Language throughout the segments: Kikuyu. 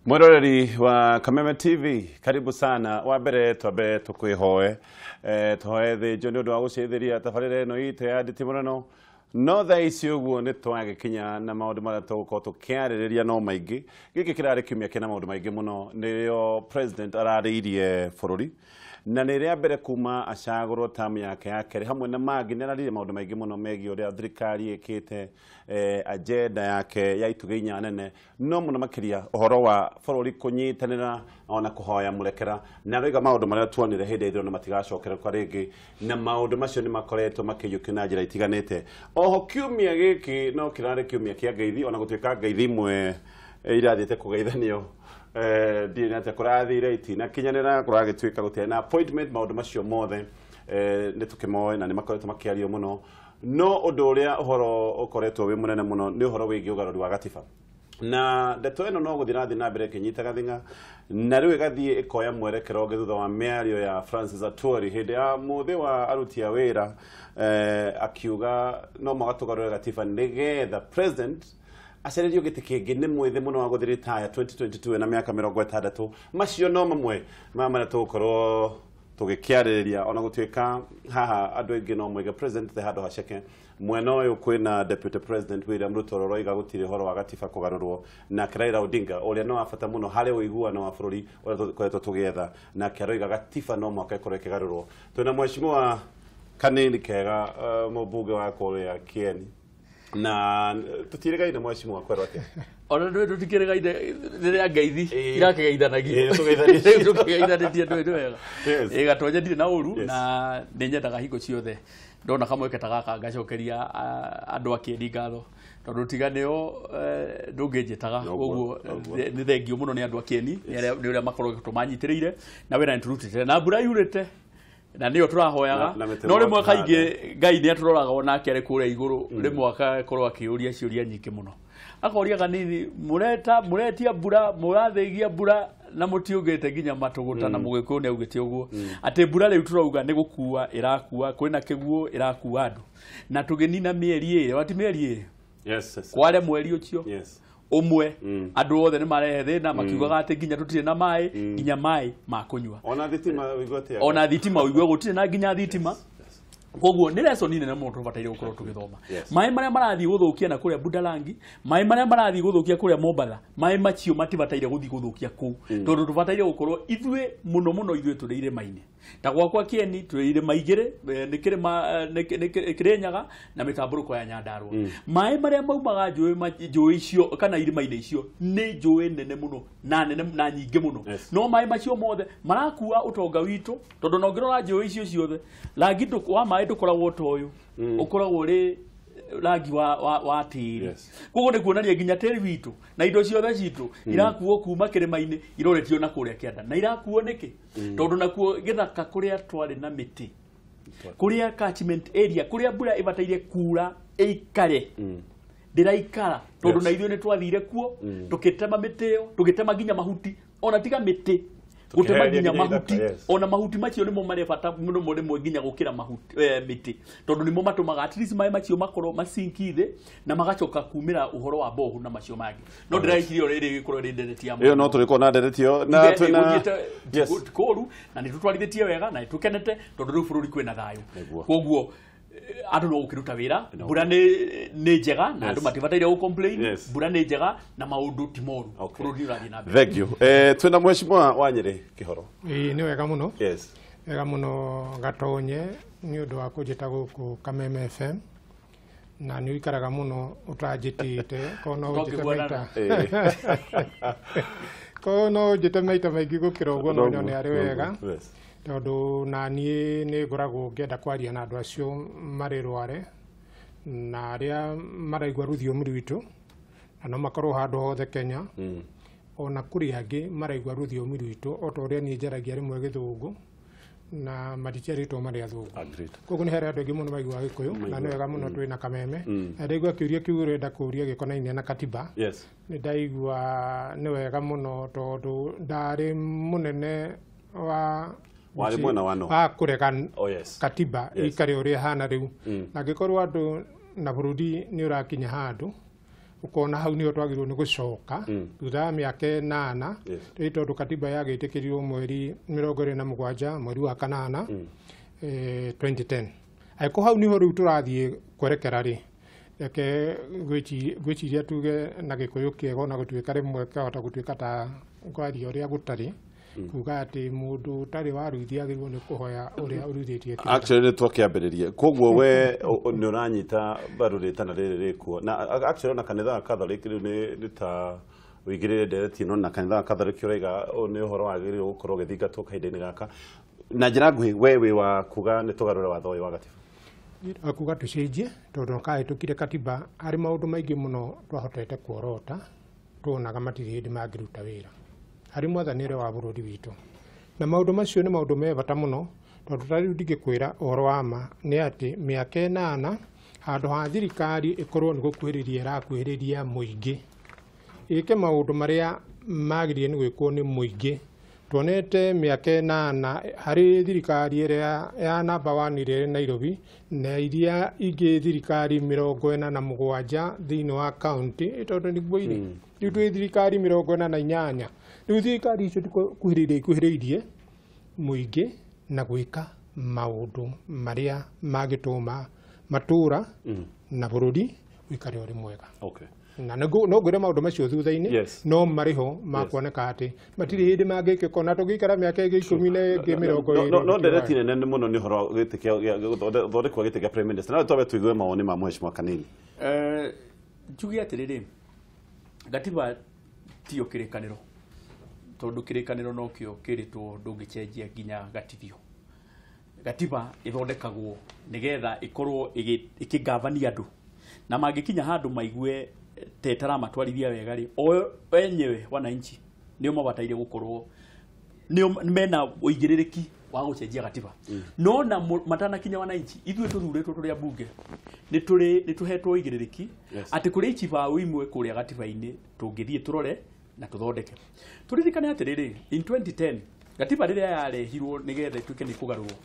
Mwiroreri wa Kameme TV, karibu sana. Wa mbere twambe tukwihoe tuhoe thinjo ni undu wa gucithiria tabarira ino itu ya nditimurano. No thaa ici uguo ni twagikinya na maundu maria tugukorwo tukiaririria no maingi. Giki kirari kiumia kina maundu maingi muno. Nirio president arariirie bururi na nä rä a mbere kuma acagårwo tamu yake ya kerä hamwe na mangä nä araririe maå ndå maingä må no megiä å rä a thirikari ä kä te agenda yake ya itugä inya nene no må no makä ria å horo wa bå rå ri kå nyitanä ra ona kå hoya må rekera na aroiga maå ndå marä a tuonire hä ndä ithirwo na matigacokereka rä ngä na maå ndå macio nä makoretwo makä iyå kio na njä ra itiganä te. Oho kiumia gä kä no kä rarä kiumia kä a ngeithi ona gå tuä ka ngeithi imwe irathiä te kå geithanio ndirĩ na atĩa kũrathire itinakinyanĩra kũragĩtuĩka gũtirĩ na appointment maũndũ macio mothe nĩ tũkĩmoĩ na nĩ makoretwo makĩario mũno. No ũndũ ũrĩa ũhoro ũkoretwo wĩ mũnene mũno nĩ ũhoro wĩgiĩ ũgarũri wa gatiba na ndeto ĩno no gũthiĩ rathiĩ na mbere ĩkĩnyitaga thing'a na rĩu ĩgathiĩ ĩkoya mwerekero ũngĩ thutha wa mĩario ya Francis Atwoli hĩndĩ ya mũthĩ wa aruti a wĩra akiuga no mũhaka tũgarũre gatiba nĩgetha president acererio gĩtĩ kĩngĩ nĩ mwĩthĩ mũno wa gũthiĩ retire 2022 na mĩaka 60. Macio no mamwe ma marĩa tũgũkorwo tũgĩkĩarĩrĩria ona gũtuĩka haha andũ aingĩ no moige president te handũ haceke. Mwena ũyũ kwĩna deputy president William Ruto ũroiga gũtirĩ ũhoro wa gatiba kũgarũrwo nake Raila Odinga ũrĩa no wa bata mũno harĩ ũiguano wa bũrũri ũrĩa tũkoretwo tũgĩetha nake aroiga gatiba no mũhaka ĩkorwo ĩkĩgarũrwo. Twĩna mheshimiwa Kanini Kega mũmbunge wa kũrĩa Kieni na tutiregaine mheshimiwa kwerwo atia ona ndå tutikiregaine rĩrĩa ngeithi irakigeithanagia tũkĩgeithanĩtie ndå wega ĩ Gatonye ndirĩ na ũru na nĩ nyendaga hingo ciothe ndona kamweke ta gaka ngacokeria andũ a Kieni ngatho tondũ tiga nĩo ndũngĩnjĩtaga koguo nĩ thengio mũno nĩ andũ a Kieni nĩ ũrĩa makoretwo manyitĩrĩire na wĩra nĩtũrutĩte na mbura yurĩte na nĩyo tũrahoyaga no rĩmwe kaingĩ Ngai nĩ atũroraga onake arĩ kũrĩa igũrũ rĩmwe akakorwo akĩũria ciũria nyingĩ mũno akoria kanini mũretia mbura mũrathĩgia mbura na mũtiũgĩte nginya matũgũta na mũgĩkũyũ nĩ augĩte ũguo atĩ mbura rĩu tũrauga nĩ gũkua ĩrakua kwĩna kĩguũ ĩrakua andũ na tũgĩnina mĩeri ĩrĩ wati mĩeri ĩrĩ kware mweri ũcio ũmwe andũ othe nĩ marehe thĩna makiugaga atĩ nginya tũtirĩ na maĩ nginya maĩ ma kũnyua ona thitima ũigue atĩa ona thitima ũigue gũtirĩ na nginya thitima. Koguo nĩ lesson nene mũno tũbataire gũkorwo tũgĩthoma. Maĩ marĩa marathiĩ gũthũkia na kũrĩa Budalangi, maĩ marĩa marathiĩ gũthũkia kũrĩa Mombatha, maĩ macio matibataire gũthiĩ gũthũkia kũu tondũ tũbataire gũkorwo ithuĩ mũno mũno ithuĩ tũrĩ irĩma-inĩ. Ta gwakwa Kieni tũrĩ irĩma igĩrĩ nĩ kĩrĩma nĩ Kĩrĩnyaga na mĩtambũrũko ya Nyandarũa. Maĩ marĩa maumaga njũĩ icio kana irĩma-inĩ icio nĩ njũĩ nene mũno na nene na nyingĩ mũno. No maĩ macio mothe marakua ũtonga witũ tondũ na ũngĩrora njũĩ icio ciothe rangi wa maĩ ndũkoragwo ta ũyũ ũkoragwo ũrĩ rangi wa tĩri. Koguo nĩ kuonania nginya tĩri witũ na indo ciothe citũ irakuo kuma kĩrĩma-inĩ iroretio na kũrĩa kĩanda na irakuo nĩkĩ tondũ nakuo gĩthaka kũrĩa twarĩ na mĩtĩ kũrĩa catchment area kũrĩa mbura ĩbataire kura ĩikare ndĩraikara tondũ na ithuĩ nĩ twathire kuo tũkĩtema mĩtĩ ĩyo tũgĩtema nginya mahuti ona tiga mĩtĩ gũtema nginya mahuti ona mahuti macio nĩmo marĩ bata mũno rĩmwe nginya gũkĩra mahuti mĩtĩ tondũ nĩmo matũmaga at least maĩ macio makorwo macinki thĩ na magacoka kumĩra ũhoro wa bohu na macio mangĩ. No ndĩreciria ũrĩa ĩrĩgĩkorwo ĩrĩ ndereti ya ĩyo no tũrĩkorwo na ndereti ĩyo na twĩna kũru na nĩ tũtwarithĩtie wega na nĩ tũkenete tondũ rĩu bũrũri kwĩna thayũ koguo andũ no gũkĩruta wĩra mbura nĩ njega na andũ matibataire gũ complain mbura nĩ njega na maũndũ ti moru bũrũri ũrathiĩ na mbere. Thank you. Twĩna mheshimiwa wa Nyĩrĩ Kĩhoro. Ĩĩ nĩ wega mũno. Wega mũno Gatonye nĩ ũndũ wa kũnjĩta gũkũ Kameme FM na nĩ ũikaraga mũno ũtanjĩtĩte korwo no ũnjĩte maita korwo no ũnjĩte maita maingĩ gũkĩra ũguo no nyone arĩ wega tondũ na niĩ nĩ ngoragwo ngĩenda kwaria na andũ acio marĩ rware na arĩa maraigua rũthiomi rwitũ na no makorwo handũ hothe Kenya ona kũrĩ angĩ maraigua rũthiomi rwitũ o ta ũrĩa niĩ njaragia rĩmwe gĩthũngũ na maticerĩtwo marĩ athũngũ. Koguo nĩ harĩ andũ aingĩ mũno maiguaga gĩkũyũ na nĩ wega mũno twĩ na Kameme. Na ndaigua kĩũria kĩu ũrenda kũũria gĩkonainie na katiba nĩ ndaigua nĩ wega mũno tondũ ndarĩ mũnene wa warĩ mwena wa no kũrega katiba ĩikare ũrĩa ĩhana rĩu na angĩkorwo andũ na bũrũri nĩ ũrakinya handũ Ukona hau nĩho twagĩrĩirwo nĩ gũcoka thutha wa mĩaka 8 rĩ tondũ katiba yagĩtĩkĩrirwo mweri 27 mweri wa kanana 2010. Angĩkorwo hau nĩho rĩu tũrathiĩ kwerekera rĩ, reke ngwĩciria tuge na Gĩkũyũ kĩega ona gũtuĩka rĩmwe kĩahota gũtuĩka ta kwaria ũrĩa gũtarĩ, kuga atĩ mũndũ ũtarĩ waruithia agĩrĩirwo nĩ kũhoya ũrĩa ũruithĩtie kĩrĩra. Actually nĩ twakĩambĩrĩria koguo we nĩ ũranyita mbaru rĩtana rĩrĩ rĩkuo na actually ona kanitha wa Catholic rĩu nĩ ta wĩigĩrĩre ndereti ĩno na kanitha wa Catholic ũraiga ũyũ nĩ ũhoro wagĩrĩirwo gũkorwo ũgĩthingatwo kahinda-inĩ gaka. Na njĩra nguhĩ we wĩ wa kuga nĩ tũgarũre watho ũyũ wa gatiba? Kuga tũcenjie tondũ kahĩtũkire katiba harĩ maũndũ maingĩ mũno twahotete kuorota tuonaga matirĩ hĩndĩ mangĩruta wĩra harĩ mwathanĩre wa bũrũri witũ, na maũndũ macio nĩ maũndũ me bata mũno tondũ ta rĩu ndingĩkwĩra ũhoro wa ma nĩ atĩ mĩaka 8 handũ ha thirikari ĩkorwo nĩ gũkuhĩrĩria ĩrakuhĩrĩria mũingĩ ĩke maũndũ marĩa magĩrĩire nĩ gwĩkwo nĩ mũingĩ. Tuonete mĩaka 8 harĩ thirikari ĩrĩa ya namba 1 ĩrĩa ĩrĩ Nairobi na iria ingĩ thirikari 47 thĩinĩ wa kaunti tondũ nĩguo irĩ rĩu twĩ thirikari 48. Rĩu thirikari icio tikuhĩrĩirie ikuhĩrĩirie mũingĩ na gwĩka maũndũ marĩa mangĩtũma matũra na bũrũri ũikare ũrĩ mwega. Okay. Na no ngwĩre maũndũ macio thutha-inĩ no marĩho ma kuoneka atĩ matirĩ hĩndĩ mangĩkĩka na tũngĩikara mĩaka ĩngĩ 10 na ĩngĩ 20. No ndereti nene mũno nĩ ũhoro wa gĩtĩ kĩa gũthondekwo gĩtĩ kĩa Prime Minister. No twambe tũigue mawoni ma Mheshimiwa Kanini. Njuge atĩrĩrĩ, gatiba tiyo kĩrĩkanĩro tondũ kĩrĩkanĩro nokĩo kĩrĩtwo ndũngĩcenjia nginya gatithio. Gatiba ĩthondekagwo nĩgetha ĩkorwo ĩkĩgavania andũ na mangĩkinya handũ maigue tetaramatwarithia wega rĩ, o enyewe wananchi nĩo mabataire gũkorwo nĩo mena ũigĩrĩrĩki wa gũcenjia gatiba. No na matanakinya wananchi ithuĩ tũthurĩtwo tũrĩ ambunge nĩ tũhetwo ũigĩrĩrĩki atĩ kũrĩ ichibaũ imwe kũrĩa gatiba-inĩ tũngĩthiĩ tũrore na tũthondeke. Tũririkane atĩrĩrĩ, in 2010 gatiba rĩrĩa yarehirwo nĩgetha ĩtuĩke nĩ kũgarũrwo,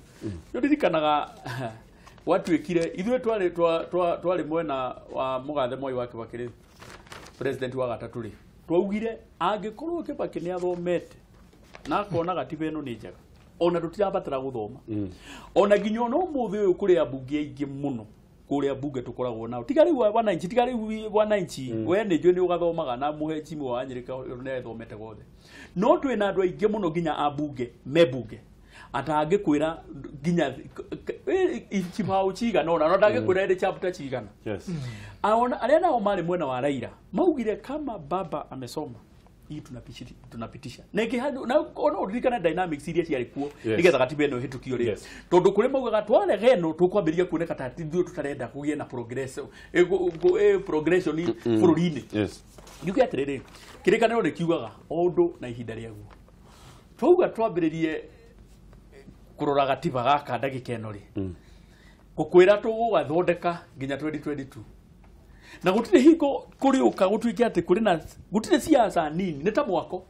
nĩũririkanaga gwatuĩkire ithuĩ twarĩ mwena wa mũgathe Mwai wa Kibaki rĩ, president wa gatatũ rĩ, twaugire angĩkorwo Kibaki nĩ athomete na akona gatiba ĩno nĩ njega ona tũtirabatara gũthoma ona nginya ona ũmũthĩ ũyũ kũrĩ ambunge aingĩ mũno kũrĩa mbunge tũkoragwo nao tiga rĩu wananchi, tiga rĩu wananchi we nĩ njũĩ nĩ ũgathomaga na mũhecimu wa Nyĩrĩ nĩ athomete gothe, no twĩna andũ aingĩ mũno nginya ambunge me mbunge atangĩkwĩra nginya ichibaũ cigana ona no ndangĩkwĩra ĩrĩ chapter cigana. Arĩa nao marĩ mwena wa Raila maugire kama baba amesoma hii tunapitisha na na ona uririkana dynamics iria ciarĩ kuo nigetha gatiba ĩno ĩhĩtũkio rĩ, tondũ kũrĩ maugaga twarega ĩno tũkwambĩrĩria kuoneka ta ithuĩ tũtarenda kũgĩe na progression bũrũri-inĩ. Njuge atĩrĩrĩ, kĩrĩkanĩro nĩ kiugaga o ũndũ na ihinda rĩaguo. Twauga twambĩrĩrie kũrora gatiba gaka ndagĩka ĩno rĩ, gũkwĩra tũgũgathondeka nginya 2022 na gũtirĩ hingo kũrĩũka gũtuĩke atĩ kũrĩ na gũtirĩ siasa nini, nĩ ta mwako,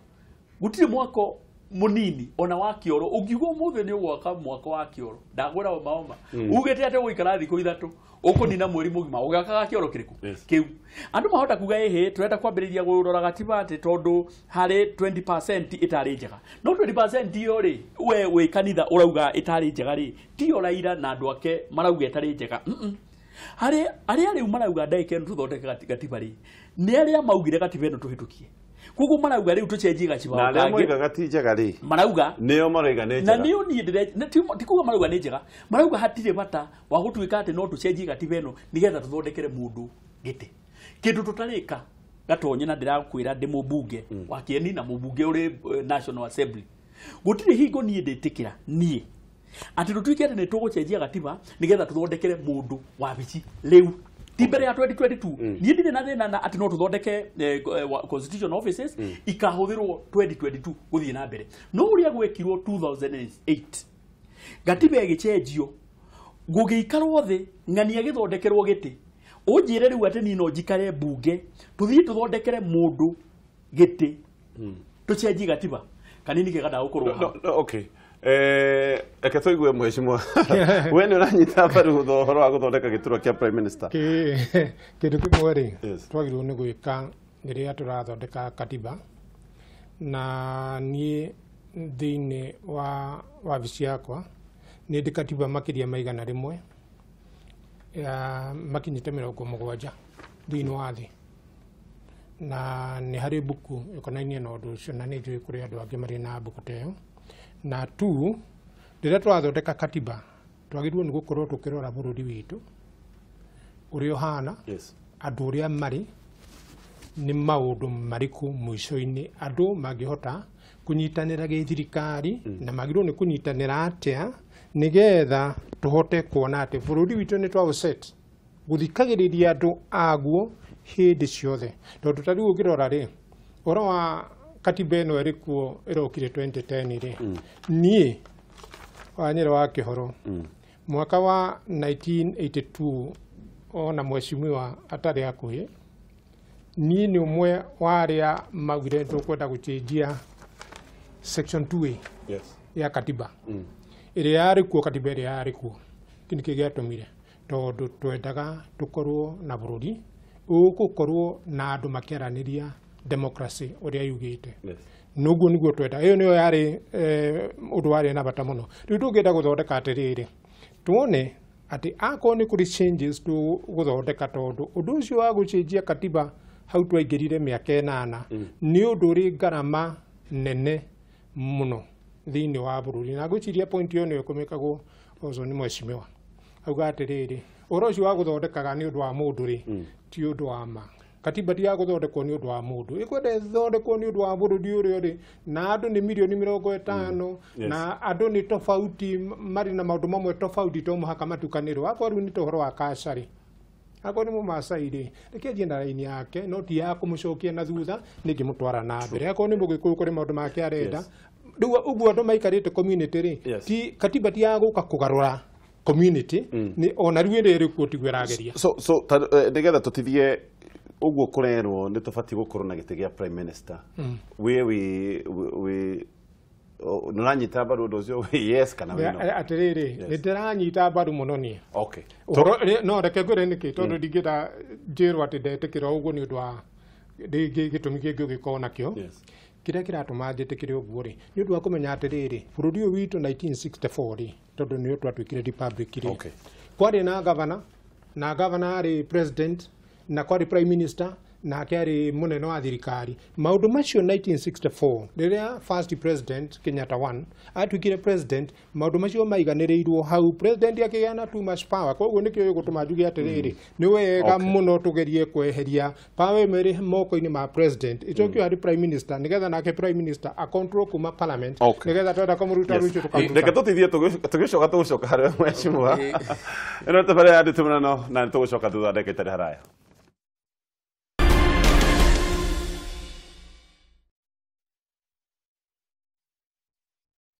gũtirĩ mwako mũnini ona wa kĩoro. Ũngiuga ũmũthĩ nĩ ũgwaka mwako wa kĩoro, ndagwĩra oma oma ugĩte atĩ ũgũikara thikũ 3 ũkũnina mweri mũgima ũgĩakaga kĩoro kĩrĩkũ kĩu. Andũ mahota kuga ĩhĩ tũrenda kwambĩrĩria kũrora gatiba atĩ tondũ harĩ 20% ĩtarĩ njega, no 20% ĩyo rĩ we wĩ kanitha ũrauga ĩtarĩ njega rĩ, tiyo Raila na andũ ake marauga ĩtarĩ njega. Harĩ arĩa rĩu marauga ndagĩka ĩno tũthondeke gatiba rĩ, nĩ arĩa maugire gatiba ĩno tũhĩtũkie, koguo marauga rĩu tũcenjie gaciba na arĩa moigaga ti njega rĩ marauga nĩo marauga nĩ njega, na nĩo niĩ ti kuga marauga nĩ njega, marauga hatirĩ bata wa gũtuĩka atĩ no tũcenjie gatiba ĩno nĩgetha tũthondekere mũndũ gĩtĩ kĩndũ tũtarĩka gatonye. Na ndĩrakwĩra ndĩ mũmbunge wa Kĩeni na mũmbunge ũrĩ National Assembly, gũtirĩ hingo niĩ ndĩtĩkĩra niĩ atĩ tũtuĩke atĩ nĩ tũgũcenjia gatiba nĩgetha tũthondekere mũndũ wabici rĩu ti mbere ya 2022. Niĩ ndirĩ na thĩna na atĩ no tũthondeke constitution offices ikahũthĩrwo 2022 gũthiĩ na mbere, no ũrĩa gwekirwo 2008 gatiba ĩgĩcenjio gũgĩikarwo thĩ ng'ania gĩthondekerwo gĩtĩ, ũnjĩre rĩu atĩ niĩ no njikare mbunge tũthiĩ tũthondekere mũndũ gĩtĩ tũcenjie gatiba kanini kega ndagũkorwo hau. Okay. Reke tũigue mheshimiwa we nĩ ũranyita mbaru ũhoro wa gũthondeka gĩturwa kĩa prime minister. Kĩndũ kĩmwe rĩ twagĩrĩirwo nĩ gwĩka rĩrĩa tũrathondeka katiba, na niĩ thĩinĩ wa wabici yakwa nĩ ndĩ katiba makĩria ma 100 makinyĩte 70 thĩinĩ wa thĩ, na nĩ harĩ mbuku ĩkonainie na ũndũ ũcio, na nĩ njũĩ kũrĩ andũ angĩ marĩ na mbuku ta ĩyo. Na tu rĩrĩa tũrathondeka katiba twagĩrĩirwo nĩ gũkorwo tũkĩrora bũrũri witũ ũrĩa ũhana, andũ ũrĩa marĩ, nĩ maũndũ marĩkũ mũico-inĩ andũ mangĩhota kũnyitanĩra gĩthirikari, na magĩrĩirwo nĩ kũnyitanĩra atĩa nĩgetha tũhote kuona atĩ bũrũri witũ nĩ twaũset gũthikagĩrĩria andũ aguo hĩndĩ ciothe. Tondũ ta rĩu ũngĩrora rĩ, ũhoro wa katiba ĩno ĩrĩ kuo ĩrokire 2010 rĩ, niĩ Wanyere wa Kĩhoro mwaka wa 1982 ona mheshimiwa atarĩ hakuhĩ, niĩ nĩ ũmwe wa arĩa maugire tũkwenda gũcenjia section 2A ya katiba ĩrĩa yarĩ kuo, katiba ĩrĩa yarĩ kuo. Kĩ nĩkĩo gĩatũmire, tondũ twendaga tũkorwo na bũrũri ũgũkorwo na andũ makĩaranĩria democracy ũrĩa yugĩte. Noguo nĩguo twenda. Ĩyo nĩyo yarĩ ũndũ warĩ na bata mũno. Rĩu tũngĩenda gũthondeka atĩrĩrĩ, tuone atĩ akorwo nĩ kũrĩ changes tũgũthondeka, tondũ ũndũ ũcio wa gũcenjia katiba hau twaingĩrire mĩaka 8 nĩ ũndũ ũrĩ ngarama nene mũno thĩinĩ wa bũrũri. Na ngwĩciria point ĩyo nĩyo ĩkũmĩkagwo ũcio nĩ mheshimiwa auga atĩrĩrĩ, ũhoro ũcio wa gũthondekaga nĩ ũndũ wa mũndũ rĩ, ti ũndũ wa ma. Katiba ti ya gũthondekwo nĩ ũndũ wa mũndũ, ĩkwenda ĩthondekwo nĩ ũndũ wa bũrũri ũrĩa ũrĩ na andũ nĩ mirioni 50, na andũ nĩ tofauti, marĩ na maũndũ mamwe tofauti, to mũhaka matukanĩrwo. Akorwo rĩu nĩ ta ũhoro wa kacarĩ, akorwo nĩ Mũmaasai rĩ, reke athiĩ na raini yake, no ti ya kũmũcokia na thutha, nĩngĩmũtwara na mbere. Akorwo nĩ Mũgĩkũyũ kũrĩ maũndũ make arenda. Rĩu ũguo andũ maikarĩte community rĩ, ti katiba ti ya gũka kũgarũra community, nĩ ona rĩu ĩrĩa ĩrĩ kuo tiguo ĩrageria. So nĩgetha tũtithie ũguo kũrerwo nĩ tũbatiĩ gũkorwo na gĩtĩ gĩa prime minister, we nĩ ũranyita mbaru ũndũ ũcio, yes kana we no? Atĩrĩrĩ, nĩ ndĩranyita mbaru mũno niĩ. No reke ngwĩre nĩkĩ, tondũ ndingĩenda njĩrwo atĩ ndetĩkĩra ũguo nĩ ũndũ wa gĩtũmi kĩngĩ ũngĩkorwo nakĩo. Kĩrĩa kĩratũma njĩtĩkĩre ũguo rĩ, nĩ ũndũ wa kũmenya atĩrĩrĩ, bũrũri ũyũ witũ 1964 rĩ, tondũ nĩyo twatuĩkire republic rĩ, kwarĩ na governor, na governor arĩ president, na kwarĩ prime minister, nake arĩ mũnene wa thirikari. Maũndũ macio 1964 rĩrĩa first president Kenyatta 1 atuĩkire president, maũndũ macio maiganĩrĩirwo hau, president akĩgĩa na too much power. Koguo nĩkĩo gĩgũtũma njuge atĩrĩrĩ, nĩ wega mũno tũgerie kweheria power ĩmwe ĩrĩ moko-inĩ ma president ĩcokio harĩ prime minister, nĩgetha nake prime minister a control kuma parliament, nĩgetha twenda kũmũruta rũciũ tũkamũruta. Reke tũtithie tũgĩcoka tũgũcoka harĩ mheshimiwa. Ĩno tabarĩra ya Ndĩtũmũrano, na nĩ tũgũcoka thutha ndagĩka itarĩ haraya.